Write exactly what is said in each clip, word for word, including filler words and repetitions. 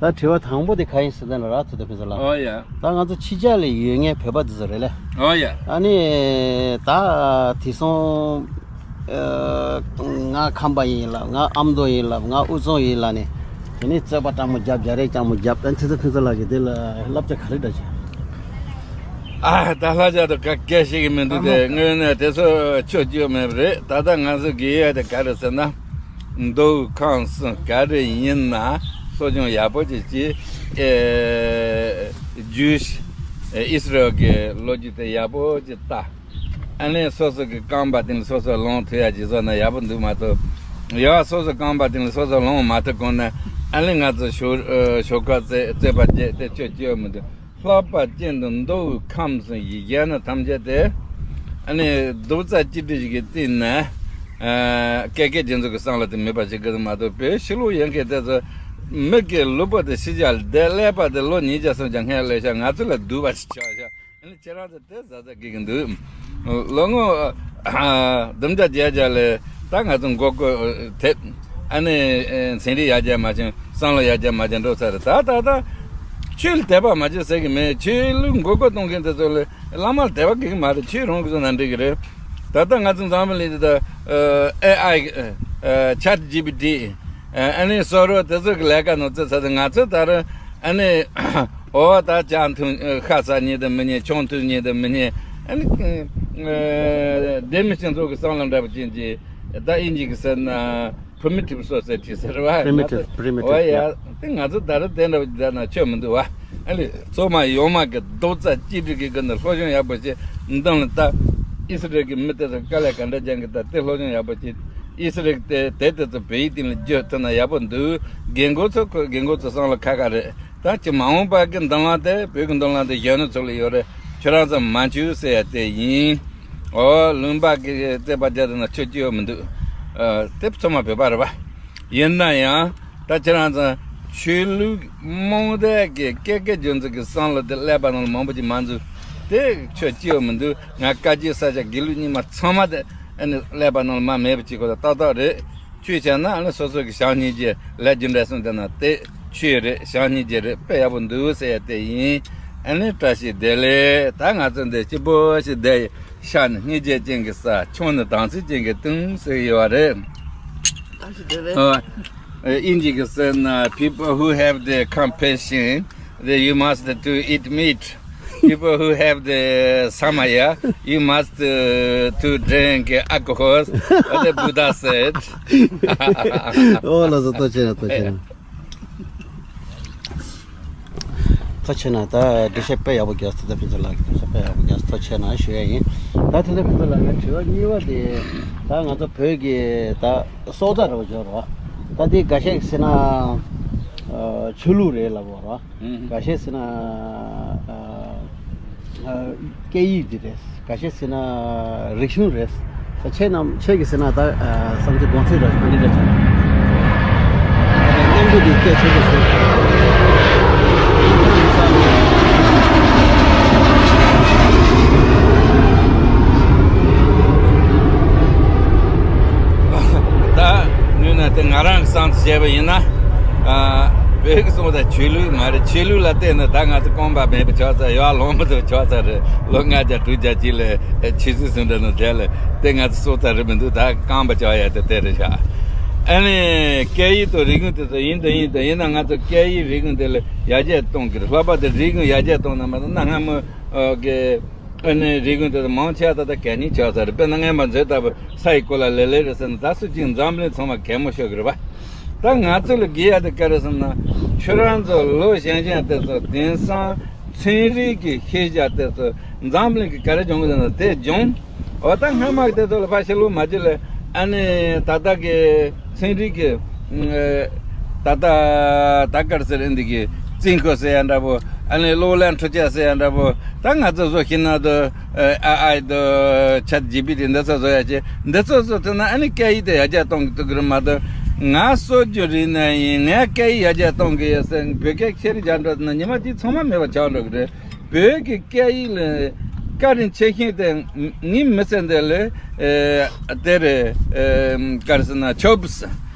ད་དྲི་བ་དང་པོ་དེ་ག་ཡིན་ཟེར་ན་ར་ཐུ་ད་ཕི་ཟ་ལ། ཨོ་ཡ། ད་ང་ཚོ་ཕྱི་རྒྱལ་ལ་ཡོད་མཁན་བོད་པ་དེ་ཚོ་རེད་ལེ། ཨོ་ཡ། ཨ་ནི་ད་དེ་སོང་ཨ། ང་ཁམས་པ་ཡིན་ལབ། ང་ཨ་མདོ་ཡིན་ལབ། ང་དབུས་གཙང་ཡིན་ལབ་ནས། དེ་ནས་རྩོད་པ་སྤྲང་མོ་རྒྱབ། རྒྱ་རེ་སྤྲང་མོ་རྒྱབ། ཨ་ནི་ཐུ་ད་ཕི་ཟ་ལ་གི་དེ་ལ་བསླབ་བྱ་ག་རེ་འདྲ་བྱས། ཨ། ད་ལྷ་རྒྱ་དང་ག་སྐད་ཤེས་ཀྱི་མི་འདུག་སྟེ། དངོས་གནས་དེ་ཚོ་ཆོས་བརྒྱུད་མེད་པ་རེད། ད་ལྟ་ང་ཚོ་དགེ་ཡ་དེ་ག་རེ་ཟེར་ན། མདོ་ཁམས་གསུམ་ག་རེ་ཡིན་ན་གསོ་སྐྱོང་ཡག་པོ་ཅིག་བྱེད། ཨེ། རྒྱུས། ཨེ། ཨིས་ར་ཨེལ་གྱི་ལོ་རྒྱུས་དེ་ཡག་པོ་ཅིག་ལྟ། ཨ་ནི་སོ་སོ་གི་རྐང་པ་དེ་ནི་སོ་སོ་ལངས་ཐུབ་ཡ་ཅིག་བཟོ་ན་ཡག་པོ་འདུག་མ་གཏོགས། ཡང་སོ་སོ་རྐང་པ་དེ་ནི་སོ་སོ་ལངས་མ་ཐུབ་གོང་ན། ཨ་ནི་ང་ཚོ་ཞོགས་ཨ། ཞོགས་ཁ་རྩེ་རྩེ་པ་བརྒྱད་དེ་ཆོས་བརྒྱུད་མི་འདུག། ལྷག་པར་ཅན་དུ་མདོ་དབུས་ཁམས་གསུམ་ཡི་རྒྱལ་ནི་ཐམས་ཅད་དེ། ཨ་ནི་རྡོག་རྩ་གཅིག་སྒྲིལ་ཞིག་གི་སྟེང་ན། ཨ། ཀེ་ཀེ་རྒྱུ་འཛུགས་ཀྱི་བསམ་བློ་དེ་མེད་པ་ཞིག་གི་མ་གཏོགས། བོད་ཕྱི་ལོགས་ཡན་གྱི་དེ་ཚོ་མི་གི་ལུས་པོ་དེ་ཕྱི་རྒྱལ་བསྡད་ཀླད་པ་དེ་ལོ་ཉིས་བརྒྱ་སུམ་བརྒྱ་སྔོན་ལས་ཤག། ང་ཚོ་ལ་སྡུག་པ་ཞིག་ཆགས་ཤག། ཨ་ནི་ཁྱེད་རང་ཚོ་དེ་ཟ་ཟ་གི་གི་འདུག། ལོ་ངོ་ཨ། བདུན་བརྒྱ་བརྒྱད་བརྒྱ་ལས་ད་ང་ཚོ་མགོ་སྐོར་ཐེབས། ཨ་ནི་ཨ། ཚན་རིག་ཡར་རྒྱས་མ་བྱུང་། བསམ་བློ་ཡར་རྒྱས་མ་བྱུང་འགྲོ་ཚར་རེད། ད་ད་ད་ཆོས་ལ་དད་པ་མ་བྱེད་ཟེར་གི་མེད། ཆོས་ལུགས་མགོ་སྐོར་གཏོང་མཁན་དེ་ཚོ་ལ་བླ་མ་ལ་དད་པ་གི་གི་མ་རེད། ཆོས་རང་གི་བཟོ་ན་འགྲིག་གི་རེད། ད་ལྟ་ང་ཚོ་འཛམ་བུ་གླིང་འདི་ད་ཨེ་ཨའི་ཆེ་ཊི་ཇི་པི་ཊི་ཨ་ནི་བཟོ་རོགས་དེ་ཚོ་གི་ལས་ཀ་ནང་བརྩི་ཚར་ཏེ། ང་ཚོ་ད་རུང་ཨ་ནི་འོ་ད་ཇ་འཐུང་ཤ་ཟ་མཁན་དང་མི་ཉན། ཆང་འཐུང་མཁན་དང་མི་ཉན། ཨ་ནི་ཨ། སྡེ་མི་སྤྱི་ཚོགས་ཀྱི་བསམ་བློ་འདྲ་པོ་ཅན་གྱི། ད་དབྱིན་ཇི་གི་ཟེར་ན་པི་རི་མི་ཊིབ་སོ་སའི་ཊི་ཟེར་བ། པི་རི་མི་ཊིབ། ང་ཚོ་པི་རི་མི་ཊིབ། འོ་ཡ། ཡ། དེ་ང་ཚོ་ད་རུང་དེ་འདྲ་པོ་ཅིག་ད་ན་ཆོས་མི་འདུག་བ། ཨ་ནི་ཚང་མ་ཡོང་མ་གི་རྡོག་རྩ་གཅིག་སྒྲིལ་གྱི་སྒོ་ནས་སློབ་སྦྱོང་ཡག་པོ་བྱེད། མདང་ལ་ད་ཨི་སི་རལ་གྱི་མི་དེ་ཚོ་དཀའ་ལས་ག་འདྲ་རྒྱག་གི། ད་དེ་སློབ་སྦྱོང་ཡག་པོ་བྱེད། ཨི་སི་རལ་དེ་དེ་དེ་ཚོ་བོད་ཡིག་སྟེང་ལ་བསྒྱུར་ཐུབ་ན་ཡག་པོ་འདུག། རྒན་རྒོན་ཚོ་ཁོ་རྒན་རྒོན་ཚོ་བསམ་བློ་ཁ་ཁ་རེད། ད་ཅི་མ་འོངས་པ་གི་མདུན་ལམ་དེ། བོད་ཀྱི་མདུན་ལམ་དེ་གཞོན་ནུ་ཚོ་ལ་ཡོད་རེད། ཁྱོད་རང་ཚོ་མ་འཆུག་ཟེར་ཡ་དེ་ཡིན། ཨོ། ལུང་པ་གི་རྩོད་པ་རྒྱག་དུས་ན་ཆོས་སྐྱིད་པོ་མི་འདུག། ཨ། དེ་ཚང་མ་བོད་པ་རེད་པ། ཡིན་ན་ཡང་ད་ཁྱེད་རང་ཚོ་ཆོས་ལུགས་རྨོངས་དད་ཀྱི་ཀེ་ཀེ་རྒྱུ་འཛིན་གྱི་བསམ་བློ་དེ་ཀླད་པ་ནང་ལ་མང་པོ་ཅིག་མ་འཛུལ་དེ་ཆོས་སྐྱིད་པོ་མི་འདུག། ང་བཀའ་བརྒྱུད་ས་སྐྱ་དགེ་ལུགས་གཉིས་མ་ཚང་མ་དེ་ཨ་ནི་ཀླད་པ་ནང་ལ་མ་མེད་པ་བྱེད་དགོས། ད་ཏག་ཏག་རེད། ཆོས་བྱས་ན་ཨ་ནི་སོ་སོ་གི་བྱམས་སྙིང་རྗེ་ལས་རྒྱུ་འབྲས་གསུམ་ལྡན་ན་དེ་ཆོས་རེད། བྱམས་སྙིང་རྗེ་རེད། དཔེ་ཡག་པོ་འདུག་ཟེར་ཡ་དེ་ཡིན། ཨ་ནི་བཀྲ་ཤིས་བདེ་ལེགས། ད་ང་ཚོ་འདི་སྐྱིད་པོ་ཞིག་བསྡད་ཡོད། ཤ་ནི་སྙིང་རྗེ་ཅན་གྱི་ཟ། ཆང་ནི་དམ་ཚིག་ཅན་གྱི་འཐུང་ཟེར་གྱི་ཡོད་རེད། བཀྲ་ཤིས་བདེ་ལེགས། ཨ། དབྱིན་ཇི་གི་ཟེར་ན། People who have the compassion, they, you must to eat meat. People who have the samaya, you must uh, to drink alcohol. What the Buddha said. ཨོ་ལགས་སོ། ཐུགས་རྗེ་ཆེ་ན། ཐུགས་རྗེ་ཆེ་ན། ཐུགས་རྗེ་ཆེ་ན། ད་འགྲེལ་བཤད་དཔེ་ཡག་པོ་རྒྱག། ཐུབ་བསྟན་ཕུན་ཚོགས་ལགས་ཀྱིས་འགྲེལ་བཤད་དཔེ་ཡག་པོ་རྒྱག། ཐུགས་རྗེ་ཆེ་ན་ཞུ་ཡ་ཡིན། ད་ཐུབ་བསྟན་ཕུན་ཚོགས་ལགས་ཀྱི་དྲི་བ་གཉིས་པ་དེ། ད་ང་ཚོ་བོད་ཀྱི་ད་སྲོག་རྩ་རེད་པ། འབྱོར་བ་ད་དེ་འགའ་ཤས་ཟེར་ན་ཨ་ཆོས་ལུགས་རེད་ལབ་པ་རེད་པ། ཨུམ། འགའ་ཤས་ཟེར་ན་ཨ་ཨ་སྐད་ཡིག་འདི་རེད། འགའ་ཤས་ཟེར་ན་རིག་གཞུང་རེད། ད་ཁྱེད་རྣམས་ཁྱེད་ཀྱིས་ཟེར་ན་ད་ཨ་བསམ་ཚུལ་དགོངས་ཚུལ་ར་ག་འདྲ་འདྲ་བྱུང་། ཨ་ནི་གཏམ་རྒྱུད་འདི་སྐད་ཆེན་པོ་ཞིག། ད་དངོས་གནས་དེ་ང་རང་གི་བསམ་ཚུལ་བཤད་པ་ཡིན་ན། ཨ་བོད་ཀྱི་སྲོག་རྩ་ཆོས་ལུགས་མ་རེད། ཆོས་ལུགས་ལ་བལྟས་ན་ད་ང་ཚོ་རྐང་པ་མེད་པ་ཆགས་ཚར། ཡར་ལོང་མི་ཐུབ་ཆགས་ཚར་རེད། ལོ་ལྔ་བརྒྱ་དྲུག་བརྒྱ་ཅིག་ལ་ཆོས་སྲིད་ཟུང་འབྲེལ་ནང་བསྡད་ལ། དེ་ང་ཚོ་སྲོག་རྩ་རེད་མི་འདུག། ད་རྐང་པ་ཆགས་ཡ་དེ་དེ་རེད་ཤག། ཨ་ནི་སྐད་ཡིག་དང་རིག་གཞུང་དེ་ཚོ་ཡིན་དང་ཡིན་དང་། ཡིན་ན་ང་ཚོ་སྐད་ཡིག་རིག་གཞུང་དེ་ལ་ཡར་རྒྱས་གཏོང་གི་རེད། ལྷག་པར་དུ་རིག་གཞུང་ཡར་རྒྱས་གཏོང་ན་མ་གཏོགས། གནའ་སྔ་མོ་གི་ཨ་ནི་རིག་གཞུང་དེ་ཚོ་མང་ཆེ་བ་ད་ལྟ་གད་སྙིགས་ཆགས་ཚར་རེད། དཔེར་ན་སྔོན་མ་མཛོད་ལྟ་བུ་ས་ཡི་གོ་ལ་ལེ་ལེ་རེད་ཟེར་ན། ད་སུ་གཅིག་འཛམ་གླིང་ཚང་མ་གད་མོ་ཤོར་གི་རེད་པ། ད་ང་ཚོ་ལ་དགོས་ཡ་དེ་ག་རེ་ཟེར་ན། ཁྱོད་རང་ཚོ་ལོ་གཞོན་གཞོན་དེ་ཚོ་དེང་སང་ཚན་རིག་གི་ཤེས་བྱ་དེ་ཚོ་འཛམ་གླིང་གི་ག་རེ་སྦྱོང་གི་འདུག་ན་དེ་སྦྱོང་། འོ་ད་སྔ་མ་དེ་ཚོ་ལ་ཕར་ཕྱི་ལོགས་མ་བྱེད་ལ། ཨ་ནི་ད་ལྟ་གི་ཚན་རིག་གི་ད་ལྟ་ད་ག་རེ་ཟེར། ཨ་འདི་གི་རྩིས་འཁོར་ཟེར་ཡ་འདྲ་པོ། ཨ་ནི་གློག་ཀླད་འཕྲུལ་ཆས་ཟེར་ཡ་འདྲ་པོ། ད་ང་ཚོ་བཟོ་ཤེས་ན་དུ། ཨ་ཨའི་དུ་ཆེ་ཊི་ཇི་པི་ཊི་འདི་ཚོ་བཟོ་ཡ་ཆེ། འདི་ཚོ་བཟོ་ཐུབ་ན་ཨ་ནི་སྐད་ཡིག་དེ་ཡར་རྒྱས་གཏོང་གི་ཐུབ་ཀྱི་རེད་མ་གཏོགས། ང་སྲོལ་རྒྱུན་རིག་གནས་ཡིན། ངས་སྐད་ཡིག་ཡར་རྒྱས་གཏོང་གི་ཡོད་ཟེར། བོད་སྐད་ཤེས་རིག་སྦྱང་འགྲོ་ཐུབ་ན་ཉི་མ་གཅིག་ཚང་མ་མེད་པ་ཆགས་འགྲོ་གི་རེད། བོད་ཀྱི་སྐད་ཡིག་ལ་བཀའ་དྲིན་ཆེ་ཤོས་དེ་ངའི་མི་ཚེ་འདི་ལ་ཨེ་དེ་རེད། ཨེ་ག་རེ་ཟེར་ན་ཆོབ་སི།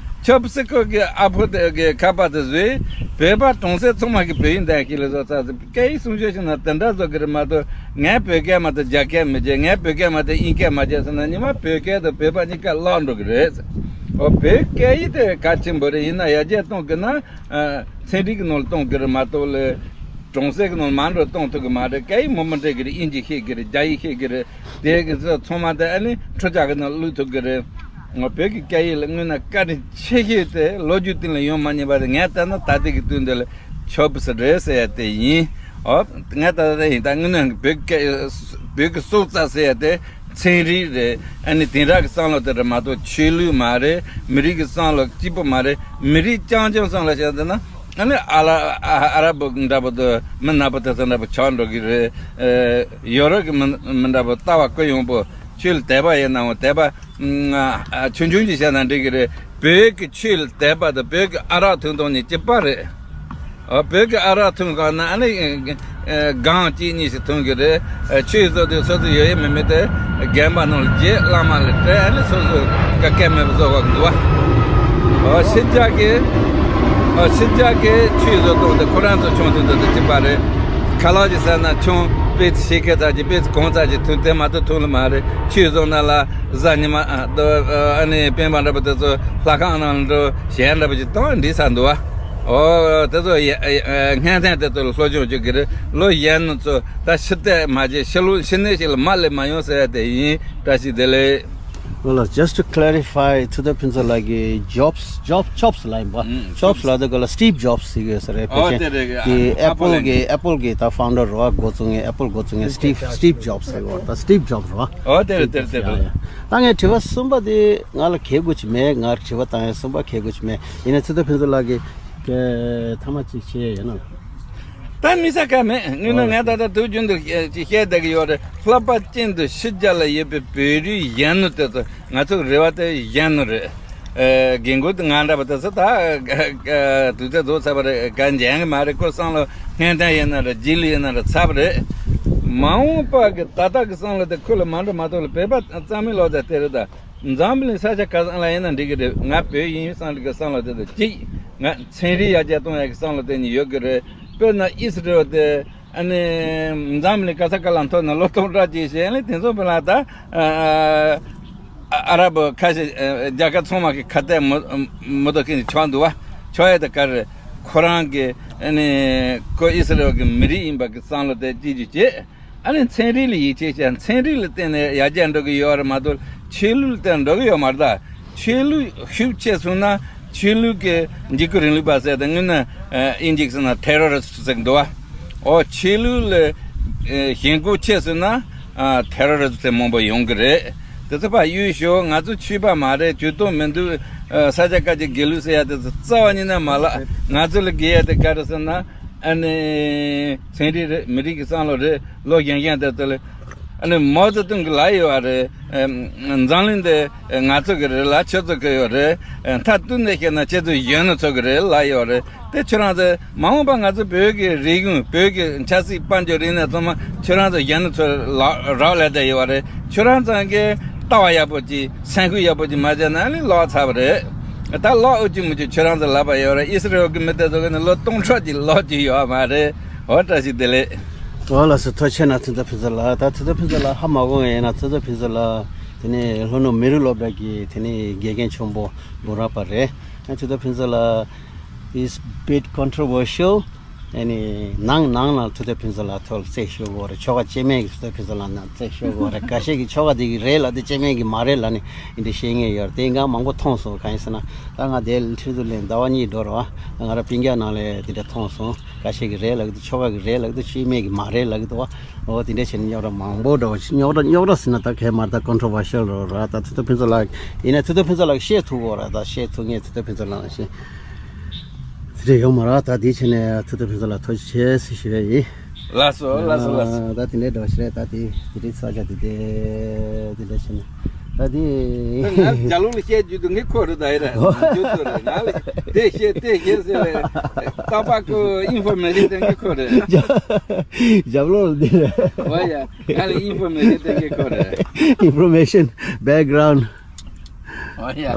ཆབ་སྲིད་ཁོ་གི་ཨ་ཕོ་དེ་གི་ཁ་པར་དེ་བཟོས། བོད་པ་གྲོང་གསེབ་ཚང་མ་གི་བོད་ཡིག་འདང་ཤེས་ལ་བཟོ་ཚར་ཟེར། སྐད་ཡིག་སྲུང་སྐྱོབ་བྱེད་ན་དེ་འདྲ་བཟོ་གི་རེད་མ་གཏོགས། ངས་བོད་སྐད་མ་གཏོགས་རྒྱ་སྐད་མི་བརྗེད། ངས་བོད་སྐད་མ་གཏོགས་དབྱིན་སྐད་མ་བརྗེད་ཟེར་ན། ཉི་མ་བོད་སྐད་དང་བོད་པ་གཉིས་ཀ་བརླག་འགྲོ་གི་རེད། ཨོ། བོད་སྐད་ཡིག་དེ་གལ་ཆེན་པོ་རེད། ཡིན་ན་ཡར་རྒྱས་གཏོང་དགོས་ན། ཨ། ཚན་རིག་གི་ནང་ལ་གཏོང་དགོས་རེད་མ་གཏོགས་ལ། གྲོང་གསེབ་ཀྱི་ནང་ལ་མང་འགྲོ་གཏོང་ཐུབ་ཀྱི་མ་རེད། སྐད་ཡིག་མང་པོ་འདྲེས་ཀྱི་རེད། དབྱིན་ཇི་ཤེས་ཀྱི་རེད། རྒྱ་ཡིག་ཤེས་ཀྱི་རེད། དེ་གི་ཚོ་ཚང་མ་དེ་ཨ་ནི་འཕྲུལ་ཆས་ཀྱི་ནང་བླུགས་ཐུབ་ཀྱི་རེད། ང་བོད་ཀྱི་སྐད་ཡིག་ལ་དངོས་གནས་བཀའ་དྲིན་ཆེ་ཤོས་དེ་ལོ་རྒྱུས་སྟེང་ལ་ཡོང་མ་མྱོང་བ་དེ། ངས་ལྟ་ན་ད་ལྟའི་གི་དུས་འདི་ལ་ཆོབ་སི་རེད་ཟེར་ཡ་དེ་ཡིན། ཨོ། ངས་ད་ལྟ་ཡིན། ད་དངོས་གནས་བོད་སྐད། བོད་ཀྱི་སྲོག་རྩ་ཟེར་ཡ་དེ་ཚན་རིག་རེད། ཨ་ནི་དེང་རབས་ཀྱི་བསམ་བློ་དེ་རེད་མ་གཏོགས་ཆོས་ལུགས་མ་རེད། མི་རིགས་ཀྱི་བསམ་བློ་གཅིག་པོ་མ་རེད། མི་རིགས་རྐྱང་རྐྱང་བསམ་བློ་བྱས་ཟེར་ན། ཨ་ནི་ཨ་ལ་ཨ་ཨ་ར་བོ་འདྲ་པོ་དང་མི་ནག་པོ་དེ་ཚོ་འདྲ་པོ་ཆགས་འགྲོ་གི་རེད། ཨེ། ཡོ་རོབ་ཀྱི་མི་མི་འདྲ་པོ་ལྟ་བ་ཀུན་ཡོང་པོ། ཆོས་ལ་དད་པ་ཡིན་ནའང་དད་པ། ཨ། ཆུང་ཆུང་ཅིག་བྱས་ན་འགྲིག་གི་རེད། བོད་ཀྱི་ཆོས་ལ་དད་པ་དང་བོད་ཀྱི་ཨ་རག་འཐུང་སྟངས་གཉིས་གཅིག་པ་རེད། ཨ། བོད་ཀྱི་ཨ་རག་འཐུང་ག་ན་ཨ་ནི། ཨེ། སྒང་གཅིག་གཉིས་ཤིག་འཐུང་གི་རེད། ཨེ། ཆོས་བཟོ་དུས་སོ་སོ་ཡོད་ཡོད་མེད་མེད་དེ་རྒན་པ་རྣམས་ལ་བརྗེད། བླ་མ་ལ་སྤྲད། ཨ་ནི་སོ་སོ་ག་སྐད་མེད་པ་བཟོ་བ་འདུག་བ། ཨ། ཕྱི་རྒྱལ་གྱི། ཨ། ཕྱི་རྒྱལ་གྱི་ཆོས་བཟོ་སྟངས་དེ་ཁོ་རང་ཚོ་ཆུང་དུས་དུས་དུ་གཅིག་པ་རེད། ཁ་ལག་ཅིག་ཟ་ན་ཆུང་དཔེ་ཆེ་ཁ་ཚ་ཅིག་དཔེ་གོང་ཚ་ཅིག་འཐུང་། དེ་མ་གཏོགས་འཐུང་ལ་མ་རེད། ཆོས་བཟོ་ན་ལ་གཟའ་ཉི་མ། ཨ། ཨ་ནི་སྤེན་པ་འདྲ་པོ་དེ་ཚོ་ལྷ་ཁང་ནང་འགྲོ། གཞས་འདྲ་པོ་ཅིག་གཏོང་འདི་ཚ་འདུག་བ། ཨོ། དེ་ཚོ་ཡ། ཨ། སྔོན་ཐོན་དེ་ཚོ་ལ་སློབ་སྦྱོང་བྱེད་ཀྱི་རེད། ལོ་གཞོན་ནུ་ཚོ་ད་ཕྱི་བལྟས་མ་བྱེད། ཕྱི་ལོ་ཕྱི་ནས་ཞིག་ལ་མ་སླེབས་མ་ཡོང་ཟེར་ཡ་དེ་ཡིན། བཀྲ་ཤིས་བདེ་ལེགས། Well, just to clarify, ཐུབ་བསྟན་ཕུན་ཚོགས་ལགས་ཀྱིས་Jobs, Job, Jobs ལབ་ཡིན་པ། ཨུམ། Jobs ལབ་དུས་ག་ལ་Steve Jobs ཟེར་གྱི་ཡོད་ས་རེད། ཨོ། ཕལ་ཆེར་དེ་རེད། དེ་ཨ་ཕོ་ལ་Apple གི་Apple གི་ད་founder རེད་བ། འགོ་བཙུགས་མཁན། Apple འགོ་བཙུགས་མཁན་Steve, Steve Jobs ཟེར་གྱི་ཡོད་རེད། ད་Steve Jobs རེད་བ། ཨོ། དེ་རེད། དེ་རེད། དེ་རེད། ཡ་ཡ། ད་ངས་དྲི་བ་གསུམ་པ་དེ་ང་ལ་གལ་དགོས་ཀྱི་མེད། ངར་དྲི་བ་བཏང་ཡ་གསུམ་པ་གལ་དགོས་ཀྱི་མེད། ཡིན་ན་ཐུབ་བསྟན་ཕུན་ཚོགས་ལགས་ཀྱིས་ཐ་མ་གཅིག་བཤད་ཡ་ཡོད་ན། ད་མི་ས་ཁ་མེད། དངོས་གནས་ང་ད་ལྟ་དུས་རྒྱུན་དུ་ཅིག་བཤད་བསྡད་ཀྱི་ཡོད་རེད། ལྷག་པར་ཅན་དུ་ཕྱི་རྒྱལ་ལ་ཡོད་པའི་བོད་རིགས་གཞོན་ནུ་དེ་ཚོ། ང་ཚོ་རེ་བ་དེ་གཞོན་ནུ་རེད། ཨེ། རྒན་རྒོན་དེ་ང་འདྲ་པོ་དེ་ཚོ་ད་དུས་ཚོད་རྫོགས་ཚར་བ་རེད། ག་འཇོན་གི་མ་རེད། ཁོ་བསམ་བློ་སྔོན་ཐོན་ཡིན་ན་རེད། རྗེས་ལུས་ཡིན་ན་རེད། ཚར་བ་རེད། མ་འོངས་པ་གི་ད་ལྟ་གི་བསམ་བློ་དེ་ཁོ་ལ་མ་འགྲོ་མ་གཏོགས་ལ། བོད་པ་རྩ་མེད་ལོག་ཚར་དེ་རེད་ད། འཛམ་གླིང་ས་ཆ་ག་ས་ལ་ཡིན་ན་འགྲིག་གི་རེད། ང་བོད་ཡིན་བསམ་གི་བསམ་བློ་དེ་དང་གཅིག་ང་ཚན་རིག་ཡར་རྒྱས་གཏོང་ཡག་གི་བསམ་བློ་དེ་གཉིས་ཡོད་གི་རེད། དཔེར་ན་ཨི་སི་རེལ་དེ་ཨ་ནི་འཛམ་གླིང་ག་ས་ག་ལ་འཐོར་ནས་ལོ་སྟོང་ཕྲག་གཅིག་བྱས་ནས། དེ་ཚོ་བོད་ལ་ད་ཨ་ཨ་ར་བོ་ཁ་ཤས། ཨ། རྒྱལ་ཁབ་ཚང་མ་གི་ཁ་གཏད་མོ་མོ་དོ་ཁེ་ཆོག་འདུག་བ། ཆོག་ཡ་དེ་ག་རེ། ཁོ་རང་གི་ཨ་ནི་ཁོ་ཨི་སི་རེལ་གི་མི་རིགས་ཡིན་པ་གི་བསམ་བློ་དེ་གཅིག་གྱུར་བྱེད། ཨ་ནི་ཚན་རིག་ལ་ཡིད་ཆེས་བྱས། ཚན་རིག་ལ་བརྟེན་ནས་ཡར་རྒྱས་འགྲོ་གི་ཡོད་རེད་མ་གཏོགས་ཆོས་ལུགས་ལ་བརྟེན་འགྲོ་གི་ཡོད་མ་རེད་ད། ཆོས་ལུགས་ཤུགས་ཆེ་སོང་ན་ཆོས་ལུགས་ཀྱི་འཇིགས་སྐུལ་རིང་ལུགས་པ་ཟེར་ཏེ། དངོས་གནས་ཨིན་ཇི་གི་ཟེར་ན་terrorist ཟེར་འདུག་བ། ཨོ། ཆོས་ལུགས་ལ་ཞེན་ཁོག་ཆེ་སོང་ན་terrorist དེ་མང་པོ་ཡོང་གི་རེད། དེ་ཚོ་ཕར་གཡུག་ཞོག་ང་ཚོ་ཆོས་པ་མ་རེད། ཇུས་གཏོགས་མི་འདུག་ས་ཆ་ཁག་གི་དགེ་ལུགས་ཟེར་ཡ་དེ་ཚོ་རྩ་བ་ཉིད་ནས་མ་ལབ། ང་ཚོ་ལ་དགོས་ཡ་དེ་ག་རེ་ཟེར་ན། ཨ་ནི་ཚན་རིག་རེད། མི་རིགས་ཀྱི་བསམ་བློ་རེད། ལོ་གཞོན་གཞོན་དེ་ཚོ་ལ། ཨ་ནི་མའོ་ཙེ་ཏུང་གི་ལབ་ཡོད་རེད། འཛམ་གླིང་འདི་ང་ཚོ་གི་རེད་ལ། ཁྱོད་ཚོ་གི་ཡོད་རེད། མཐར་གཏུགས་ནས་བཤད་ན་ཁྱེད་ཚོ་གཞོན་ནུ་ཚོ་གི་རེད་ལབ་ཡོད་རེད། དེ་ཁྱོད་རང་ཚོ་མ་འོངས་པ་ང་ཚོ་བོད་ཀྱི་རིག་གཞུང་། བོད་ཀྱི་ཆབ་སྲིད་དཔལ་འབྱོར་རིག་གནས་ཚང་མ་ཁྱོད་རང་ཚོ་གཞོན་ནུ་ཚོ་ལ་རག་ལས་བསྡད་ཡོད་རེད། ཁྱོད་རང་ཚོ་གི་ལྟ་བ་ཡག་པོ་ཅིག་སེམས་ཁུར་ཡག་པོ་ཅིག་མ་བྱས་ན་ཨ་ནི་ལོག་ཚར་བ་རེད། ད་ལོག་འུ་ཅུ་མུ་ཅུ་ཁྱོད་རང་ཚོ་ལབ་པ་ཡོད་རེད། ཨི་སི་རེལ་གི་མི་དེ་ཚོ་གི་ནི་ལོ་སྟོང་ཕྲག་ཅིག་ལོག་རྒྱུ་ཡོད་མ་རེད། འོ། བཀྲ་ཤིས་བདེ་ལེགས། འོ། ལགས་སོ། ཐུགས་རྗེ་ཆེ་གནང་། ཐུབ་བསྟན་ཕུན་ཚོགས་ལགས། ད་ཐུབ་བསྟན་ཕུན་ཚོགས་ལགས་ཧ་མ་གོ་ཡིན་ན། ཐུབ་བསྟན་ཕུན་ཚོགས་ལགས་དེ་ནས་ལྷོ་ནུབ་མི་རིགས་སློབ་གྲྭ་གི་དེ་ནས་དགེ་རྒན་ཆེན་པོ་འབུམ་རམས་པ་རེད། ཐུབ་བསྟན་ཕུན་ཚོགས་ལགས is bit controversial. ཨ་ནི་ནང་ནང་ལ་ཐུབ་བསྟན་ཕུན་ཚོགས་ལགས་ཐོག་ལ་རྩོད་ཤོར་གྱི་ཡོད་རེད། ཆོལ་ཁ་སྐྱེ་དམན་གྱི་ཐུབ་བསྟན་ཕུན་ཚོགས་ལགས་ནང་རྩོད་ཤོར་གྱི་ཡོད་རེད། ཁ་ཤས་ཀྱིས་ཆོལ་ཁ་དེ་གི་རེད་ལབ་དེ། སྐྱེ་དམན་གྱི་མ་རེད་ལབ་ནས་འདི་འདྲ་བཤད་མཁན་ཡོད་རེད། དེ་ང་མང་པོ་མཐོང་སོང་། གང་ཡིན་ཟེར་ན་ད་ང་དེ་ལ་འཁྲིས་སུ་ལན་ཟླ་བ་གཉིས་འགྲོ་རེད་བ། ང་རང་སྤུན་ཀྱག་ནང་ལ་དེ་འདྲ་མཐོང་སོང་། ཁ་ཤས་ཀྱིས་རེད་ལབ་ཀྱི་འདུག་ཆོལ་ཁ་གི་རེད་ལབ་ཀྱི་འདུག་སྐྱེ་དམན་གྱི་མ་རེད་ལབ་ཀྱི་འདུག་བ། འོ། དེ་འདྲ་བྱས་ནས་རྙོག་དྲ་མང་པོ་འདྲ་བོ་ཞིག་རྙོག་དྲ་རྙོག་དྲ་ཟེར་ན་ད་གས་མ་རེད། ད་controversial རེད་བ། ད་ཐུབ་བསྟན་ཕུན་ཚོགས་ལགས་ཡིན་ན་ཐུབ་བསྟན་ཕུན་ཚོགས་ལགས་བཤད་ཐུབ་ཀྱི་ཡོད་རེད། ད་བཤད་ཐུབ་མཁན་ཐུབ་བསྟན་ཕུན་ཚོགས་ལགས་ཤིག་དེ་འདྲ་ཡོད་མ་རེད། ད་དེ་བྱས་ནས་ཐུབ་བསྟན་ཕུན་ཚོགས་ལགས་ཐུགས་རྗེ་ཆེ་ཟེར་ཞུ་ཡ་ཡིན། ལགས་སོ། ལགས་སོ། ལགས་སོ། ཨ། ད་དེ་འདྲའི་འདྲ་བོ་ཞིག་རེད། ད་དེ་དེ་འདྲའི་ས་ཆ་དེ་དེ་དེ་འདྲ་བྱས་ནས་ད་དེ། ང་རྒྱ་ལུགས་ལ་བཤད་རྒྱུ་དེ་ངས་ཁོ་རེད། ད་ཡིན་ར་རྒྱུ་དེ་རེད། ང་ལ་དེ་བཤད་དེ་བཤད་ཟེར་བའི་རྟག་པར་ཁོ་ཨིན་ཕོར་མེ་ཤན་དེ་ངས་ཁོ་རེད། རྒྱབ་ལོགས་ལ་འདི་རེད། འོ་ཡ། ང་ལ་ཨིན་ཕོར་མེ་ཤན་དེ་ངས་ཁོ་རེད། Information background. འོ་ཡ།